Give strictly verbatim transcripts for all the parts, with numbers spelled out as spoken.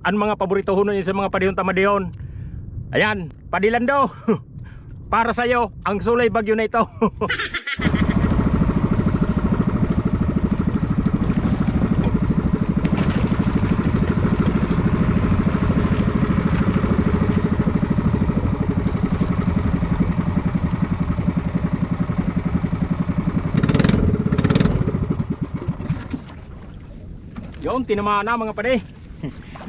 an mga paboritohon niyo sa mga padihon ta madihon. Ayan, Padi Lando. Para sa'yo, ang sulay bagyo na ito. Yun, tinamaan na, mga padi.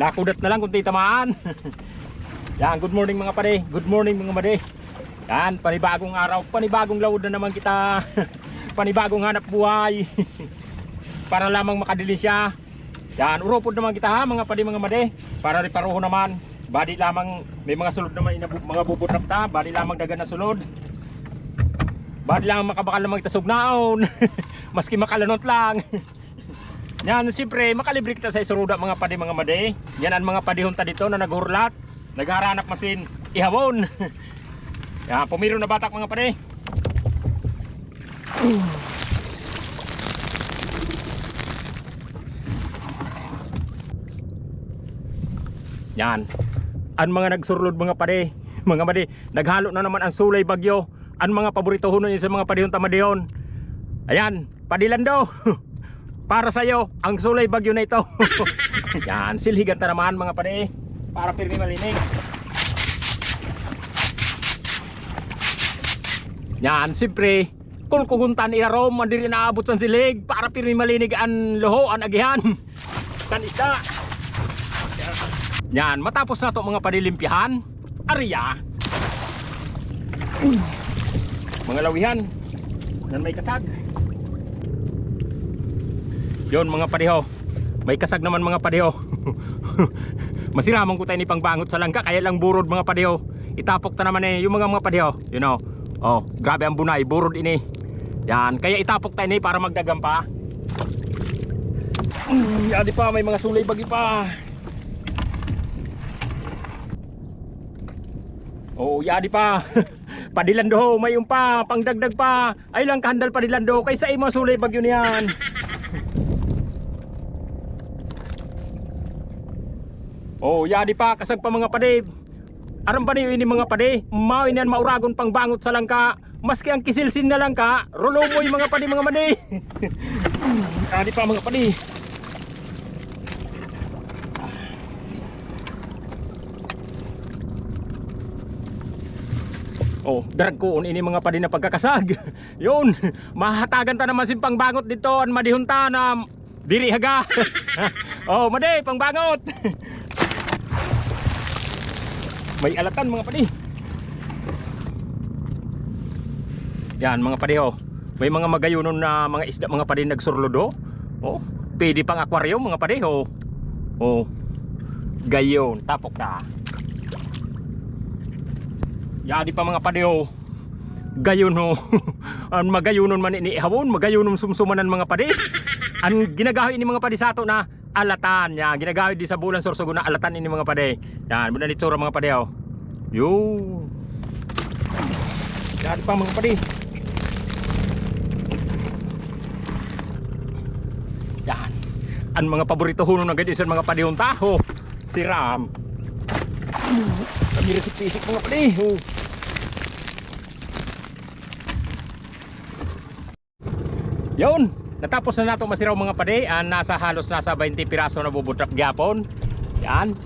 Nakudat na lang kung titamaan. Yan, good morning, mga padi. Good morning, mga padi. Yan, panibagong araw, panibagong laod na naman kita. Panibagong hanap buhay. Para lamang makadili siya. Yan, urupod naman kita ha, mga padi, mga madi. Para riparuho naman. Badi lamang, may mga sulod naman inabu-, mga bubutrap ta. Badi lamang dagan na sulod. Badi lamang makabakal naman kita sugnaon. Maski makalanot lang. Yan, siyempre, makalibre kita sa isuruda, mga padi, mga madi. Yan ang mga padihon ta dito na naghurlat. Nagharanap masin ihawon. Yan, pumiro na batak, mga padi. Yan. Ang mga nagsurlod, mga padi, mga madi, naghalo na naman ang sulay bagyo. Ang mga paboritohon niyo sa mga padihon ta madihon. Ayan, Padi Lando. Para sa'yo, ang sulay bagyo na ito. Yan, silhigan ta naman, mga padi. Para pirmi malinig. Yan, siyempre, kulkugon ta an irarom, an diri naabot san silhig, para pirmi malinig an luho, an agihan. San isda. Yan, matapos nato, mga padi, limpyahan. Ariya. Mga lawihan. Nan may kasag. Yun, mga padi ho. May kasag naman, mga padi ho. Masiraman ko tayo ni pangbangot sa langka, kaya lang burod, mga padi ho. Itapok ta naman eh, yung mga, mga padi ho. You know. Oh, grabe ang bunay, burod ini. Yan, kaya itapok ta ini para magdagan pa. Mm, yadi pa, may mga sulay bagi pa. Oh, yadi pa. Padi Lando, may umpa, pangdagdag pa. Ay lang kahandal, Padi Lando, kaysa imo sulay bagyo niyan. Oh, yadi pa, kasag pa, mga padi. Aram ba niyo ini, mga padi? Mao ini an mauragon pangbangot sa langka. Maski ang kisilsin na langka, rulumoy, mga padi, mga madi. Yadi pa, mga padi. Oh, darag ko ini, mga padi, na pagkakasag. Yun, mahatagan ta naman sin pangbangot dito, an madihon ta na diri hagas. Oh, madi, pangbangot. May alatan, mga padi. Yan, mga padi, oh. May mga magayunon na mga isda, mga padi, nagsurlod, oh. Oh, pwede pang aquarium, mga padi, oh. Oh. Gayon, tapok ta. Yadi pa, mga padi, oh. Gayon, oh. An magayunon man ini ihawon, magayunon sumsumanan, mga padi. An ginagawi ini, mga padi, sato na alatan. Yan, ginagawi di sa Bulan Sorsogon na alatan ini, mga padi. Yan, buwan itsura, mga padi, oh. Yun. Yan pa, mga padi. Yan. An mga paboritohon na gad isan, mga padi, ang taho. Siram. Kami rin si Pisik, mga padi, oh. Yun, natapos na nato masiraw, mga padi. Ah, nasa, halos nasa baynte piraso na bubutrap gyapon. Yan.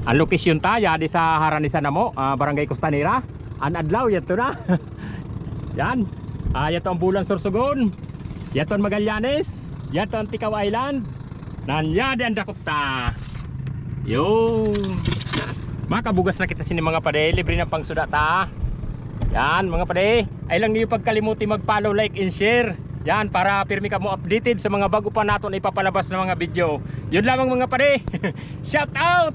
An lokasyon ta, yadi sa harani sa namo, ah, Barangay Costanera. An adlaw, yadto na. Yan. Ah, yadto an Bulan Sorsogon. Yadto an Magallanes. Yadto an Ticao Island. Nan yadi an dakop ta. Yun. Makabugas na kita sini, mga padi. Libre na pangsuda ta. Yan, mga padi. Ay lang niyo pagkalimuti mag-follow, like, and share. Yan, para pirmi kamo updated sa mga bago pa naton ipapalabas na mga video. Yun lamang, mga padi. Shout out!